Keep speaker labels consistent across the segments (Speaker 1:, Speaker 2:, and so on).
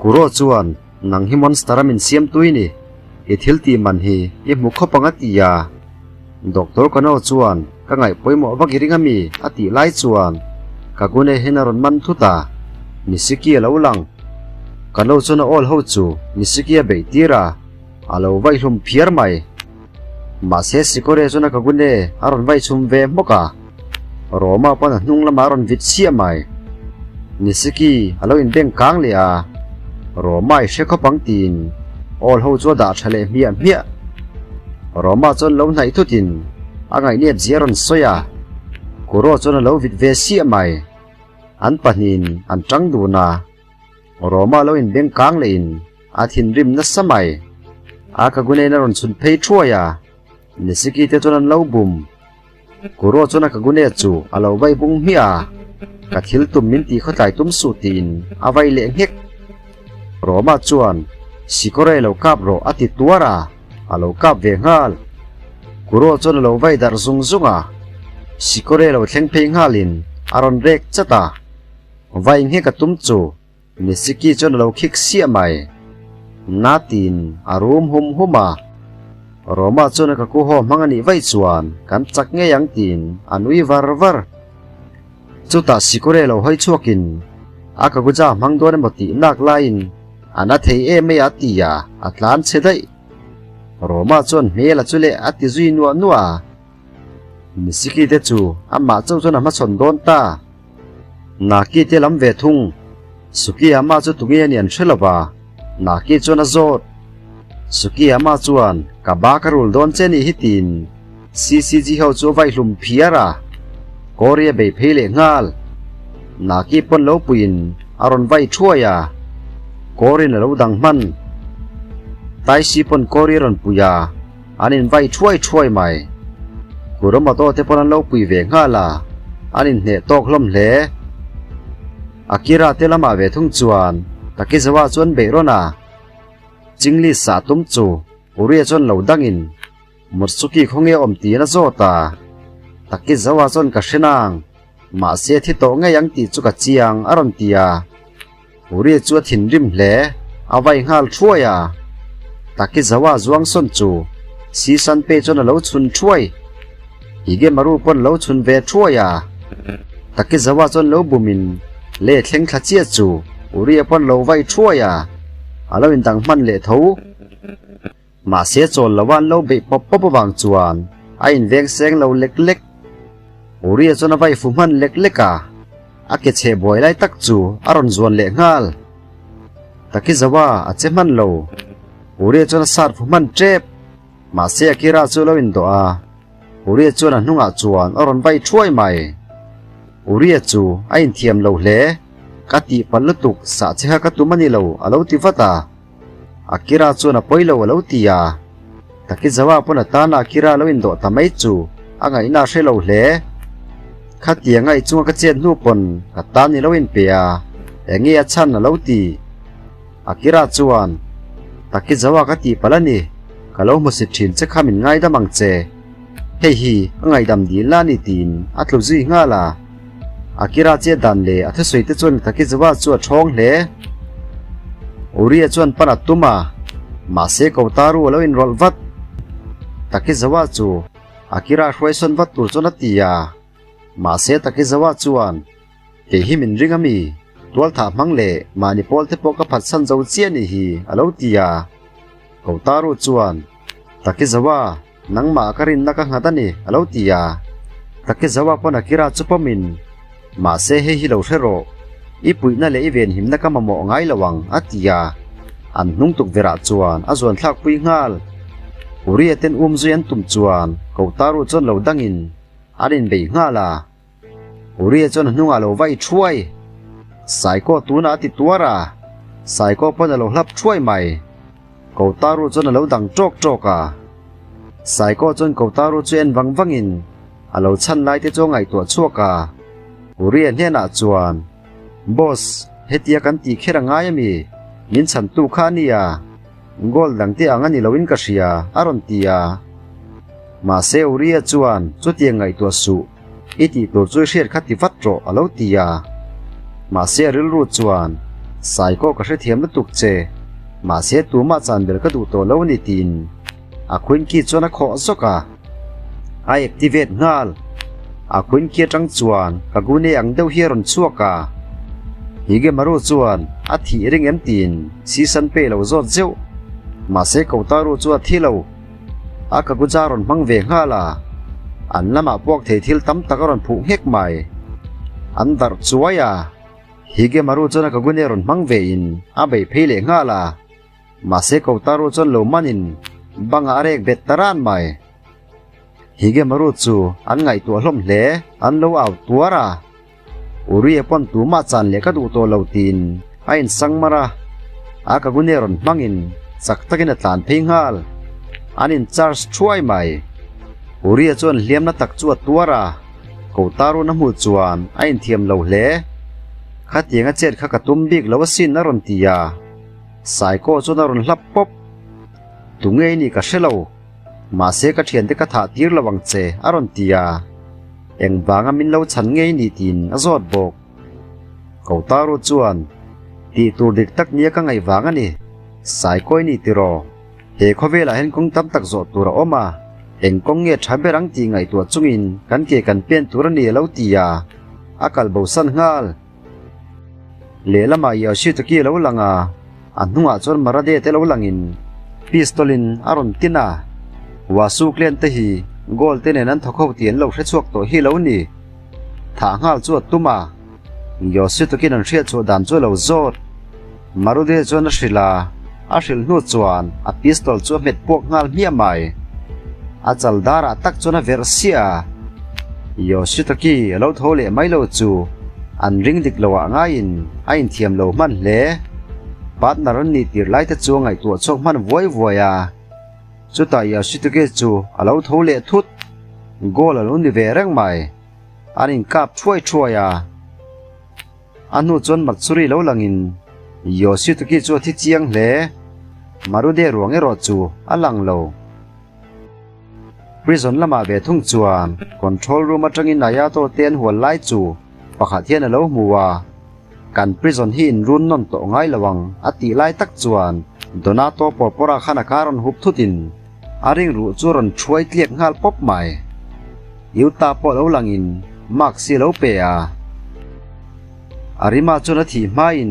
Speaker 1: Kuro chuan, Nang hi monster a min siam tui ni, i thil tih man hi i hmu khawp ang a ti a. Doctor Kano chuan, Ka ngaih pawimawh vak i ring a mi? a tih lai chuan Kagune hian a rawn man thut a, Nishiki a lo lang. Kano chuan a awl ho chu Nishiki a beih tir a, a lo vaihlum phiar mai. Mahse Sikore chuan a Kagune a rawn vai chhum ve hmawk a, Roma pawn a hnung lamah a rawn vit chiah mai. Nisiki a lo inbeng kang leh a, Roma i hre khawp ang tiin awl ho chu a dah tha leh hmiah hmiah. Roma chuan lo hnaih thutin a ngaihnep zia a rawn sawi a, Kuro chuan a lo vit ve siah mai. An pahnihin an tang dun a. Roma lo inbeng kang leh in a thinrim nasa mai. A Kagune-in a rawn chhun phei thuai a, Nishiki te chuan an lo bum. Kuro chuan a Kagune chu a lo vai bung hmiah a, Ka thil tum min tih khawtlai tum suh tiin a vai leh nghek. Roma chuan, Sikore lo kap rawh a ti tuar a, a lo kap ve nghal. Kuro chuan a lo vai darh zung zung a, Sikore lo thleng phei nghalin a rawn rek chat a. Vai nge ka tum chu Nishiki chuan a lo khik siah mai. Na tiin a rum hum hum a. Roma chuan a ka ku haw hmang a nih vaih chuan kan chak ngei ang tiin a nui var var. Chutah Sikure lo hawi chhuakin a ka guja hmang dawn emaw tih nak laiin a na thei em mai a ti a, a tlan chhe daih. Roma chuan hmel a chu leh a ti zui nuah nuah a. Nishiki te chu amah chauh chuan a hmachhawn dawn ta. Naki te lam ve thung. Sukiyama chu tunge a ni an hre lo va, Naki chuan a zawt. Sukiyama chuan, Ka ba ka rul dawn che nih hi tiin CCG ho chu a vaihlum phiar a, Kori a bei phei leh nghal. Naki pawn lo puiin a rawn vai thuai a, Korin a lo dang hman. Taisi pawn Kori a rawn pui a, An in vai thuai thuai mai. Kuromoto te pawn an lo pui ve nghal a, an inhneh tawk hlawm hle. Akira te lamah ve thung chuan Takizawa chu an beih rawn a, Chingli sah tum chu Uria chuan lo dangin Mutsuki khawnge awm tiin a zawt a, Takizawa chuan ka hre nang, mahse thi tawh ngei ang tih chu ka chiang a rawn ti a. Uri chu a thinrim hle, a vai nghal thuai a. Takizawa zuang sawn chu Si Sanpei chuan a lo chhun thuai. Higemaru pawn lo chhun ve thuai a. Takizawa chuan lo bumin le thleng thla chiah chu Uri-a pawn lo vai thuai a, a lo indang hman leh tho. Mahse chawl lo an lo beih pawp pawp avang chuan a inveng seng lo lek lek. Uriah chuan a vai fu hman lek lek a, a ke chhe buai lai tak chu a rawn zuan leh nghal. Takizawa a che hman lo. Uriah chuan a sat fu hman tep. Mahse Akira chu a lo indawh a, Uriah chuan a hnungah chuan a rawn vai thuai mai. Uriah chu a inthiam lo hle. Ka tihpalh lutuk, sah che kha ka tum a ni lo, a lo ti vat a. Akira chuan a pawi lo a lo ti a, Takizawa pawn a tana Akira lo indawh ta mai chu a ngaihna a hre lo hle. Khatiang a i chunga ka chet hnu pawn ka tan i lo inpe a, enge a chhan a lo ti. Akira chuan, Takizawa ka tih palh a ni, ka lo hmusit thin che kha min ngaidam ang che. Hei hi ka ngaihdam dil la ni tiin a tlu zui nghal a. Akira che dan leh a thusawi te chuan Takizawa chu a thawng hle. Uriah chuan pan a tum a, mahse Kotaru a lo inrawlh vat. Takizawa chu Akira hruaisawn vat tur chuan a ti a, mahse Takizawa chuan, Kei hi min ring a mi, tualthah hmang leh mahni pawl te pawh ka phatsan zo chiah nih hi a lo ti a. Kotaru chuan, Takizawa, Nangmah ka rinna ka nghat a ni, a lo ti a. Takizawa pawn Akira chu pawmin, Mahse hei hi lo hre rawh, i puihna leh i venhimna ka mamawh ngai lo ang, a ti a. An hnung tukverhah chuan a zuan thlak pui nghal. Uriah ten um zui an tum chuan Kotaru chuan lo dangin an inbei nghal a. Uriah chuan a hnungah lo vai thuai. Saikaw tunah a ti tuar a, Saikaw pawn a lo hlap thuai mai. Kotaru chuan a lo dang tawk tawk a. Saikaw chuan Kotaru chu en vang vangin a lo chhan lai te chu a ngaihtuah chhuak a. Uriah hnenah chuan, Boss, hetia kan tih kher a ngai ami? Min chhantu kha a nia. Gold dang te ang a ni loin ka hria, a rawn ti a. Mahse Uriah chuan chutiang ngaihtuah suh. I tih tur chu i hriat kha ti vat rawh a lo ti a. Mahse a rilru chuan, Saiko ka hrethiam lutuk che, mahse tumah chan ber ka duh tawh lo a ni tiin a Quinky chuan a khawh zawk a. A activate nghal. A Quinky atang chuan Kagune ang deuh hi a rawn chhuak a. Higemaru chuan a thih ring em tiin Sisanpei lo zawt zeuh. Mahse Kotaru chu a thi lo. A kakuja rawn hmang ve nghal a, an lamah puak thei thil tam tak a rawn phuh nghek mai. An darh chuai a, Higemaru chuan a kagune rawn hmang ve in a bei phei leh nghal a, mahse Kotaru chuan lo manin bangah a rek bet ta ran mai. Higemaru chu an ngaihtuah hlawm hle, an lo au tuar a. Uriah pawn tumah chan leh ka duh tawh lo tiin a insang mar a, a kagune rawn hmangin chak takin a tlan phei nghal. An in charge thuai mai. Uriah chuan hliamna tak chu a tuar a, Kotarun a hmuh chuan a inthiam lo hle. Khatiang a chet kha ka tum bik lo asin a rawn ti a, Saiko chuan a rawn hlap pawp. Tunge i nih ka hre lo. Mahse ka thiante ka thah tir lo ang che a rawn ti a, engvanga min lo chhan ngei ni tiin a zawt bawk. Kotaru chuan, Tih tur dik tak nia ka ngaih vang a ni, Saikawi ni tiraw? He khawvelah hian kawng tam tak zawh tur a awm a, eng kawng nge tha ber ang tih ngaihtuah chungin kan ke kan pen tur a ni a lo ti a, a kal bosan nghal. Lehlamah Yoshitoki a lo lang a, a hnungah chuan Marade te lo langin pistol in a rawn tin a, Wasu clan te hi goal te nen an thawk ho tih an lo hre chhuak tawh hi lo ni. Thah nghal chu a tum a, Yoshitoki'n an hriat chhuah dan chu a lo zawt. Marude chuan a hrilh a, a hrilh hnu chuan a pistol chu a hmet puak nghal hmiah mai. A chal darah tak chuan a verh siah a, Yoshitoki a lo tho leh mai lo chu an ring dik lo ah ngaiin a inthiam lo hman hle. Partner an nih tir lai te chu a ngaihtuah chhuak hman vuai vuai a, chutah Yoshitoki chu a lo tho leh thut. Goal a lo ni ve reng mai. An inkap thuai thuai a. A hnu chuan Matsuri lo langin Yoshitoki chu a thi chiang hle. Marude ruang erawh chu a lang lo. Prison lamah ve thung chuan control room atangin Ayato te an hual lai chu pakhat hian a lo hmu a, Kan prison hi in run nawn tawh ngai lo ang a tih lai tak chuan Donato Porpora khan a kar rawn hup thutin a ring ruh chu rawn thuai tliak nghal pawp mai. Yuta pawh lo langin marks hi a lo pe a. Arima chuan a thih hmain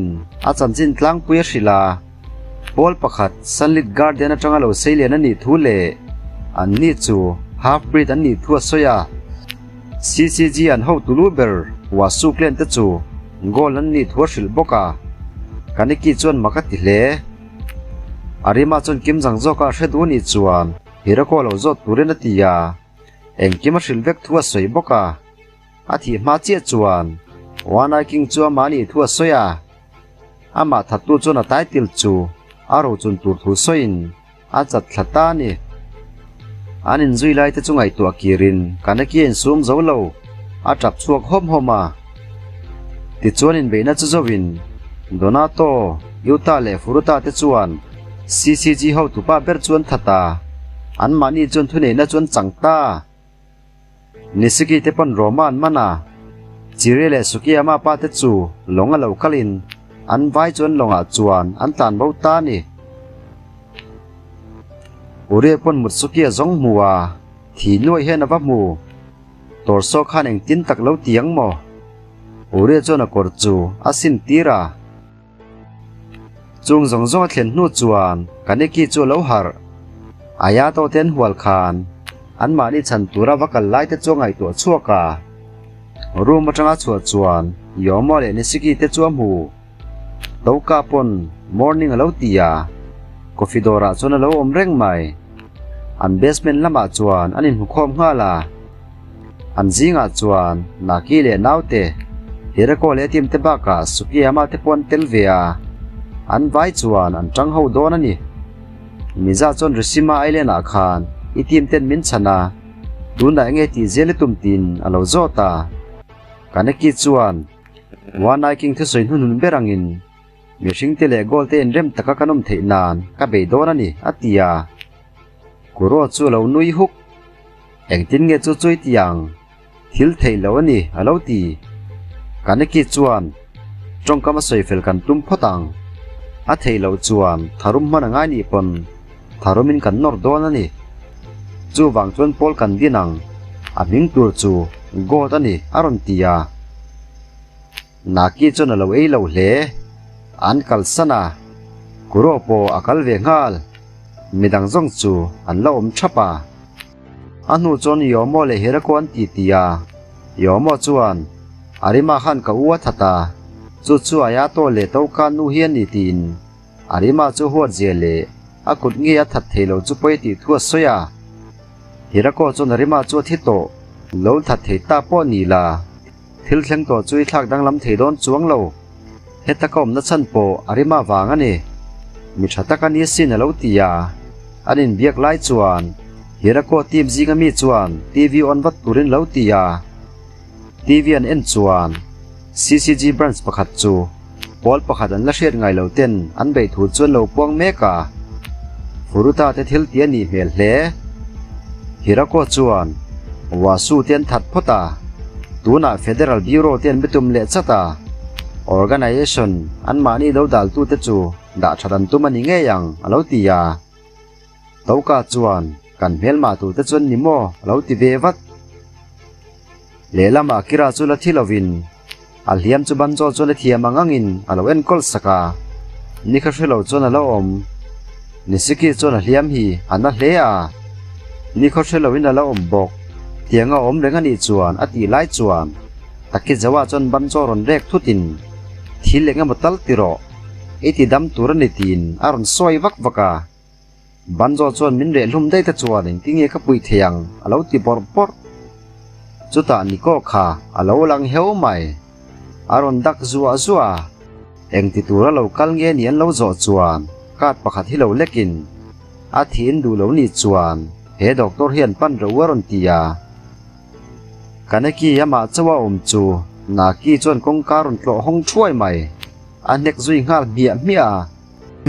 Speaker 1: a chanchin tlangpui a hrilh a, pawl pakhat Sunlit Garden atanga lo seilian a nih thu leh an ni chu half breed an nih thu a sawi a. CCG an hotu lu ber Wasu clan te chu goal an nih thu a hrilh bawk a, Kaneki chuan mak a ti hle. Arima chuan kim zang zawka a hre duh a nih chuan Hiroko lo zawt turin a ti a, engkim a hrilh vek thu a sawi bawk a. A thih hma chiah chuan One Eye King chu amah nih thu a sawi a, amah thattu chuan a title chu a rochun tur thu sawiin a chat thla ta a ni. An inzui lai te chu ngaihtuah kirin Kaneki a insum zo lo, a tap chhuak hawm hawm a. Tichuan inbeihna chu zoin Donato, Yuta leh Furuta te chuan CCG hotupa ber chu an that a, anmahni chuan thuneihna chu an chang ta. Nisiki te pawn Roma an man a, Chiri leh Sukiyama pa te chu lawng a lo kalin an vai chuan lawngah chuan an tlan bo ta a ni. Uriah pawn Mutsuki a zawng hmu a, thi nuaih hian a va hmu. Torso khan engtin tak lo ti ang maw? Uriah chuan a kawr chu a sin tir a. Chung zawng zawng a thlen hnu chuan Kaneki chu a lo harh. Ayato te an hual khan anmahni chhan tura va kal lai te chu a ngaihtuah chhuak a. Room atanga chhuah chuan Yomo leh Nishiki te chu a hmu. Toka pawn morning a lo ti a, coffee dawrah chuan a lo awm reng mai. An basement lamah chuan an inhmukhawm nghal a. An zingah chuan Naki leh naute, Hirako leh a team te bakah Sukiyama te pawh an tel ve a, an vai chuan an tang ho dawn a ni. Miza chuan Rishima Island ah khan i team ten min chhan a, tunah enge tih zel i tum tiin a lo zawt a. Kaneki chuan One Eye King thusawi hnuhnun ber angin mihring te leh goal te inrem taka kan awm theih nan ka bei dawn a ni, a ti a. Kuro chu a lo nui huk. Engtin nge chu chu i ti ang? Thil theih loh a ni, a lo ti. Kaneki chuan tawngkam a sawi fel kan tum phawt ang. A theih loh chuan tharum hman a ngai nih pawn tharumin kan nawr dawn a ni. Chuvang chuan pawl kan din ang, a hming tur chu God a ni, a rawn ti a. Naki chuan a lo ei lo hle. An kalsan a, Kuro pawh a kal ve nghal. Midang zawng chu an la awm thap a. A hnu chuan Yomo leh Hirako an ti ti a. Yomo chuan, Arima khan ka u a that a, chu chu Ayato leh Touka nu hi a ni tiin Arima chu huat zia leh a kut ngei a that thei lo chu pawi tih thu a sawi a. Hirako chuan Arima chu a thi tawh, lo that thei ta pawh ni la. Thil thleng tawh chu i thlak danglam thei dawn chuang lo. Heta ka awmna chhan pawh a rima vang a ni. Mi tha tak a ni asin a lo ti a. An inbiak lai chuan Hirako team zinga mi chuan TV on vat turin lo ti a. TV an en chuan CCG branch pakhat chu pawl pakhat an la hriat ngai lo ten an beih thu chu an lo puang mek a. Furuta te thil ti a nih hmel hle. Hirako chuan Wasu te an that phawt a, tunah Federal Bureau te an bitum leh chat a, Organization anmahni lo daltute chu dah that an tum a ni ngei ang a lo ti a. Toka chuan kan hmelmah tute chuan ni maw a lo ti ve vat. Lehlamah Kira chu la thi lovin a hliam chu Banjo chuan a thiam ang angin a lo enkawl sak a, ni kha hre lo chuan a lo awm. Nisiki chuan a hliam hi a na hle a, ni khaw hre loin a lo awm bawk. Tianga awm reng a nih chuan a tih lai chuan Takizawa chuan Banjo rawn rek thutin thil eng emaw tal ti rawh, i ti dam tur a ni tiin a rawn sawi vak vak a. Banjo chuan min reh hlum daih te chuan engtin nge ka puih thei ang a lo ti bawrh bawrh. Chutah Niko kha a lo lang heu mai. A rawn dak zuah zuah a, engti tura lo kal nge ni an lo zawh chuan card pakhat hi lo lekin a thiin duh lo nih chuan he doctor hian pan rawh u a rawn ti a. Kaneki amah chauh a awm chu Naki chuan kawngka rawn tlawh hawng thuai mai. A hnek zui nghal hmiah hmiah a.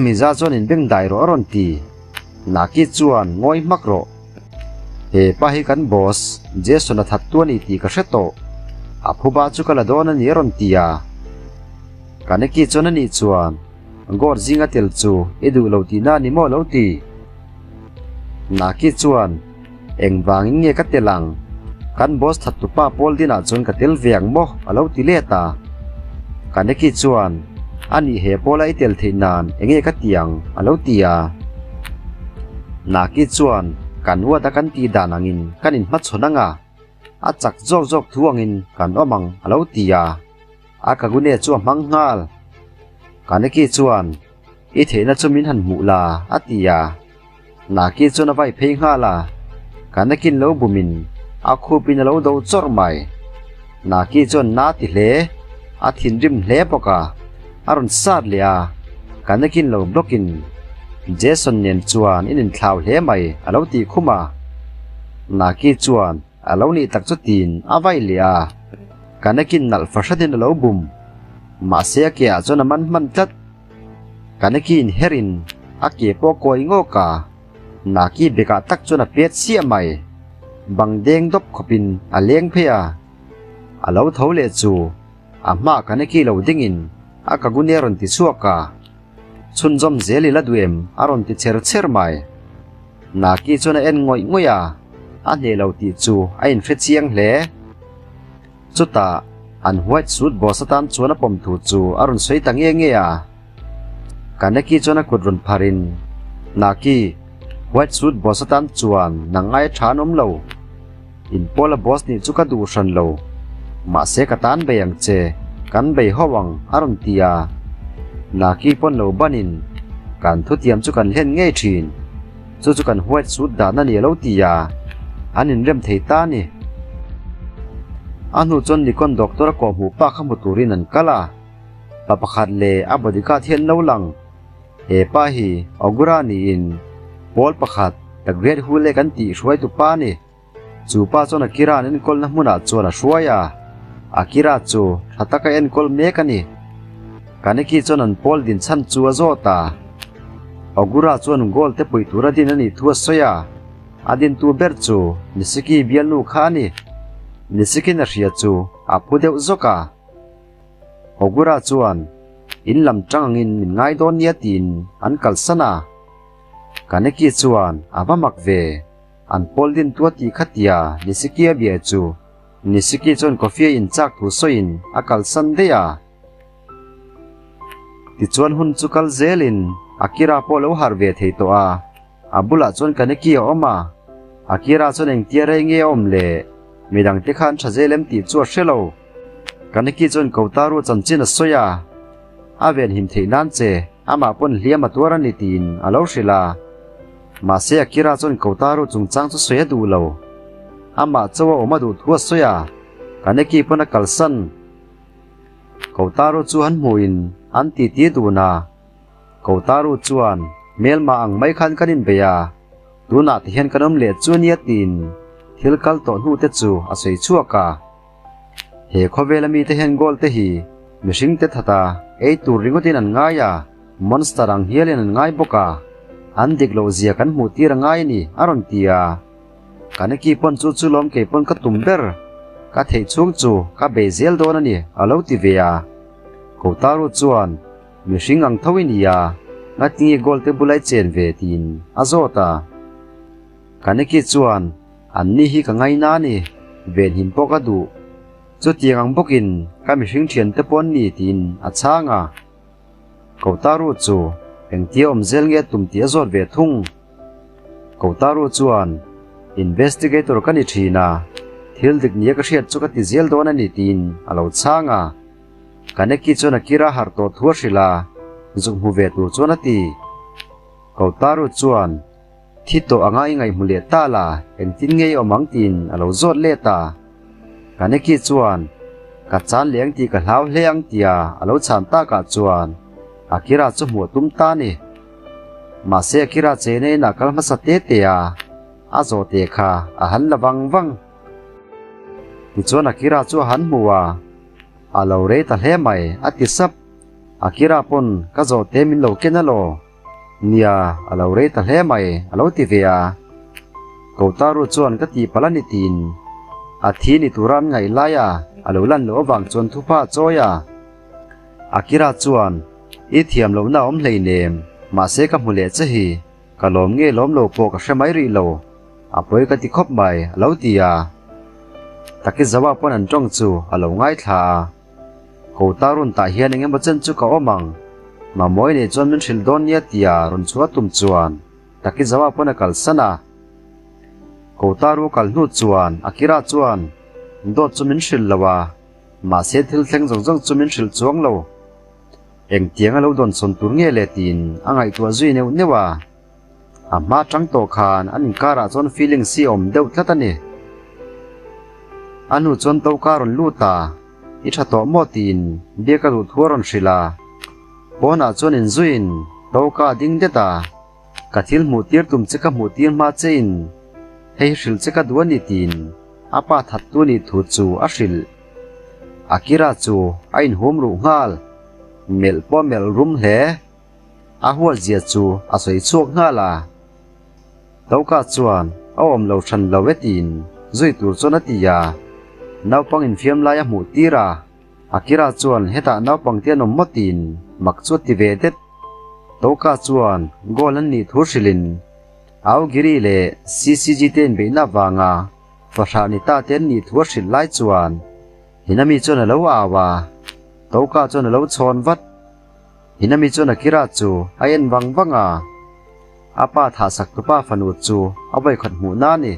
Speaker 1: Miza chuan in beng dai rawh a rawn ti. Naki chuan ngawi hmak rawh. He pa hi kan boss, Jason a that tu a ni tih ka hre tawh. A phuba chu ka la dawn a ni a rawn ti a. Kaneki chuan a nih chuan God zinga tel chu i duh lo tihna a ni maw lo ti. Naki chuan engvangin nge ka tel ang? Kan boss that tupa pawl dinah chuan ka tel ve ang maw? A lo ti let a. Kaneki chuan a nih he pawla i tel theih nan enge ka ti ang? A lo ti a. Naki chuan kan huat a kan tih dan angin kan inhmachhawn ang a, a chak zawk zawk thu angin kan awm ang a lo ti a. A kagune chu a hmang nghal. Kaneki chuan I theihna chu min han hmuh la, a ti a. Naki chuan a vai phei nghal a, Kanakin lo bumin a khupin a lo do chawrh mai. Naki chuan na ti hle, a thinrim hle bawk a, a rawn sat leh a, Kanakin lo block-in Jason nen chuan in inthlau hle mai a lo tih khum a. Naki chuan a lo nih tak chu tiin a vai leh a, Kanakin nalh fahranin a lo bum, mahse a ke ah chuan a man hman tlat. Kaneki inherin a ke pawh kawi ngawk a, Naki bekah tak chuan a pet siah mai. Bang deng dawp khawpin a leng phei a. A lo tho leh chu a hmaah Kaneki lo dingin a kagune a rawn ti chhuak a. Chhunzawm zel i la duh em? a rawn ti cher cher mai. Naki chuan a en ngawih ngawih a, a hneh lo tih chu a inhre chiang hle. Chutah, an white suit boss atan chuan a pawm thu chu a rawn sawi ta nge nge a. Kaneki chuan a kut rawn pharin, Naki, white suit boss atan chuan nang aia tha an awm lo. In pawla boss nih chu ka duh hran lo. Mahse ka tan bei ang che, kan bei ho ang, a rawn ti a. Naki pawn lo banin, Kan thutiam chu kan hlen ngei thin. Chu chu kan white suit dan a ni a lo ti a, an inrem thei ta a ni. A hnu chuan Nikon doctor a kawhhmuh pa kha hmu turin an kal a, pa pakhat leh a bodyguard hi an lo lang. He pa hi Ogura niin pawl pakhat The Great Hule kan tih hruaitu pa a ni. Chu pa chuan Akira an enkawlna hmunah chuan a hruai a, Akira chu tha taka enkawl mek a ni. Kaneki chuan an pawl din chhan chu a zawt a, Ogura chuan goal te puih tura din a nih thu a sawi a, a dintu ber chu Nishiki bialnu kha a ni. Nisikin a hria chu a phu deuh zawk a. Ogura chuan in lam tang angin min ngai dawn nia tiin an kalsan a. Kaneki chuan a va mak ve, an pawl din tua tih kha tia Nisiki a bia chu Nisiki chuan coffee a in chak thu sawiin a kalsan daih a. Tichuan hun chu kal zelin Akira pawh lo harh ve thei tawh a, a bulah chuan Kaneki a awm a. Akira chuan engtia rei nge a awm le? Midangte khan tha zel em tih chu a hre lo. Kaneki chuan Kotaro chanchin a sawi a, a venhim theih nan che amah pawn hliam a tuar a ni tiin a lo hrilh a. Mahse Akira chuan Kotaro chungchang chu sawi a duh lo. Amah chaw a awm a duh thu a sawi a, Kaneki pawn a kalsan. Kotaro chu han hmuhin an titi dun a, Kotaro chuan hmelma ang mai khan kan inbei a, tunah ti hian kan awm leh chu ania tiin thil kal tawh hnu te chu a sawi chhuak a. He khawvela mite hian goal te hi mihring te that a, ei tur ringawtin an ngai a, monster ang hialin an ngai bawk a, an dik loh zia kan hmuh tir a ngai a ni a rawn ti a. Kaneki pawn chu chu lawm kei pawn ka tum ber, ka theih chhung chu ka bei zel dawn a ni a lo ti ve a. Kotaro chuan mihring ang tho i ni a, ngatinge goal te bula i chen ve tiin a zawt a. Kaneki chuan an ni hi ka ngaina a ni, venhim pawh ka duh. Chutiang ang bawkin ka mihring thiante pawh an ni tiin a chhang a. Kotaro chu engtia awm zel nge tum tih a zawt ve thung. Kotaro chuan, Investigator ka ni thin a, thil dik nia ka hriat chu ka ti zel dawn a ni tiin a lo chhang a. Kaneki chuan Akira harh tawh thu a hrilh a, zuk hmu ve tur chuan a ti. Kotaro chuan, Thi tawh anga i ngaihhmu leh ta la, engtin nge i awm ang tiin a lo zawt let a. Kaneki chuan, Ka chan leh ang tih ka hlau hle ang tia a lo chhan takah chuan Akira chu hmuh a tum ta a ni. Mahse Akira chena inah kal hmasa te te a, a zawh te kha a han la vang vang. Tichuan Akira chu a han hmu a, A lo rei ta hle mai a ti sap. Akira pawn ka zawh te min lo ken alaw? Nia, a lo rei ta hle mai a lo ti ve a. Kotaro chuan ka tih palh a ni tiin a thi ni tura an ngaih lai a, a lo lan loh avang chuan thupa a chawi a. Akira chuan, I thiam lohna a awm hleinem, mahse ka hmu leh che hi, ka lawm nge lawm lo pawh ka hre mai rih lo, a pawi ka ti khawp mai, a lo ti a. Takizawa pawn an tawng chu a lo ngaithla a. Kota rawn tah hian eng emaw chen chu ka awm ang, Mamawi nei chuan min hrilh dawn nia tia rawn chhuah tum chuan Takizawa pawn a kalsan a. Kotaro kal hnu chuan Akira chuan dawt chu min hrilh lo a. Mahse thil thleng zawng zawng chu min hrilh chuang lo. Engtiang a lo dawn sawn tur nge le tiin a ngaihtuah zui neuh neuh a. A hma tang tawh khan an inkarah chuan feelings hi a awm deuh tlat a ni. A hnu chuan Toka rawn lut a, I tha tawh maw tiin biak a duh thu a rawn hrilh a. Pawnah chuan inzuiin Toka a ding det a, Ka thil hmuh tir tum che ka hmuh tir hma che in hei hi hrilh che ka duh a ni tiin a pa that tu nih thu chu a hrilh. Akira chu a inhum ruh nghal. Melh pawh a melh rum hle. A huat zia chu a sawi chhuak nghal a. Toka chuan a awm lo hran lo e tiin zui tur chuan a ti a. Naupang infiam lai a hmuh tir a. Akira chuan hetah naupang te an awm maw tiin mak chu a ti ve det. Toka chuan goal an nih thu hrilhin Aogiri leh CCG te inbeihna avanga fahrah ni ta te an nih thu a hrilh lai chuan Hinami chuan a lo au a, Toka chuan a lo chhawn vat. Hinami chuan Akira chu a en vang vang a, a pa thahsak tupa fanu chu a vawikhat hmuh na a ni.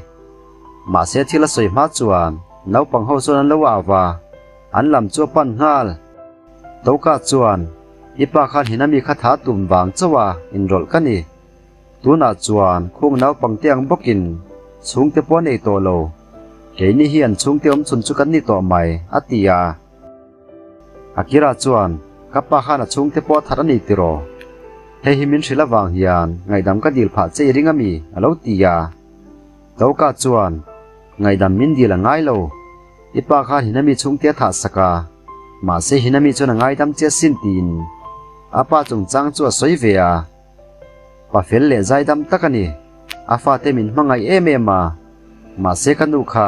Speaker 1: Mahse thil a sawi hma chuan naupang ho chuan an lo au a, an lam chu a pan nghal. Toka chuan I pa khan Hinami kha tha tum vang chauh a inrawlh ka ni. Tunah chuan khung naupangte ang bawkin chhungte pawh a nei tawh lo. Keini hi an chhungte awmchhun chu kan ni tawh mai, a ti a. Akira chuan, Ka pa khan a chhungte pawh a that a ni tiraw? Hei hi min hrilh avang hian ngaihdam ka dil phah che i ring a mi? a lo ti a. Toka chuan, Ngaihdam min dil a ngai lo. I pa khan Hinami chhungte a thah sak a, mahse Hinami chuan a ngaidam che asin tiin a pa chungchang chu a sawi ve a. Pa fel leh zaidam tak a ni. A fate min hmangaih em em a, mahse ka nu kha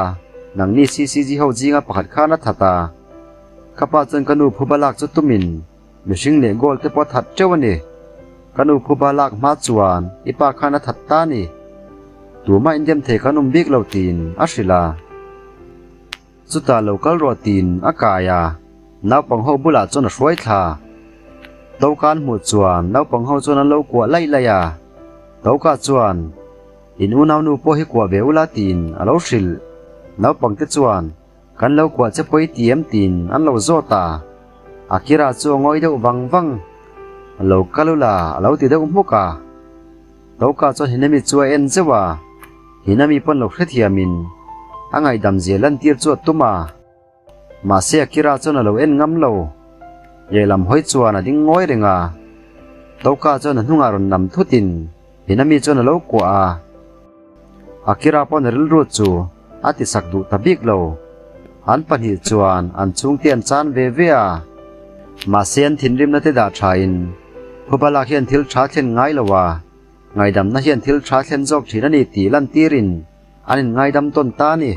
Speaker 1: Nangni CCG ho zinga pakhat khan a that a. Ka pa chuan ka nu phuba lak chu tumin mihring leh goal te pawh a that teuh a ni. Ka nu phuba lak hma chuan i pa khan a that ta a ni. Tumah indem thei kan awm bik lo tiin a hrilh a. Chutah lo kal rawh tiin a kai a, naupang ho bulah chuan a hruai thla. Toka an hmuh chuan naupang ho chuan an lo kuah laih laih a, Toka chuan, In unaunu pawh hi kuah ve ula tiin a lo hrilh. Naupang te chuan, Kan lo kuah che pawi ti em tiin an lo zawt a. Akira chu a ngawi deuh vang vang. Lo kal ula a lo ti deuh hmuk a. Toka chuan Hinami chu a en zeuh a. Hinami pawn lo hrethiamin a ngaihdam zia lantir chu a tum a. Mahse Akira chuan a lo en ngam lo. Lehlam hawi chuan a ding ngawi reng a. Toka chuan a hnungah rawn nam thutin Hinami chuan a lo kuah a. Akira pawn a rilru chu a ti sak duh ta bik lo. An pahnih chuan an chhungte an chan ve ve a. Mahse an thinrimna te dah thain Phubalak hian thil tha thlen ngai lo a. Ngaidamna hian thil tha thlen zawk thin a ni tih lantirin an inngaidam tawn ta a ni.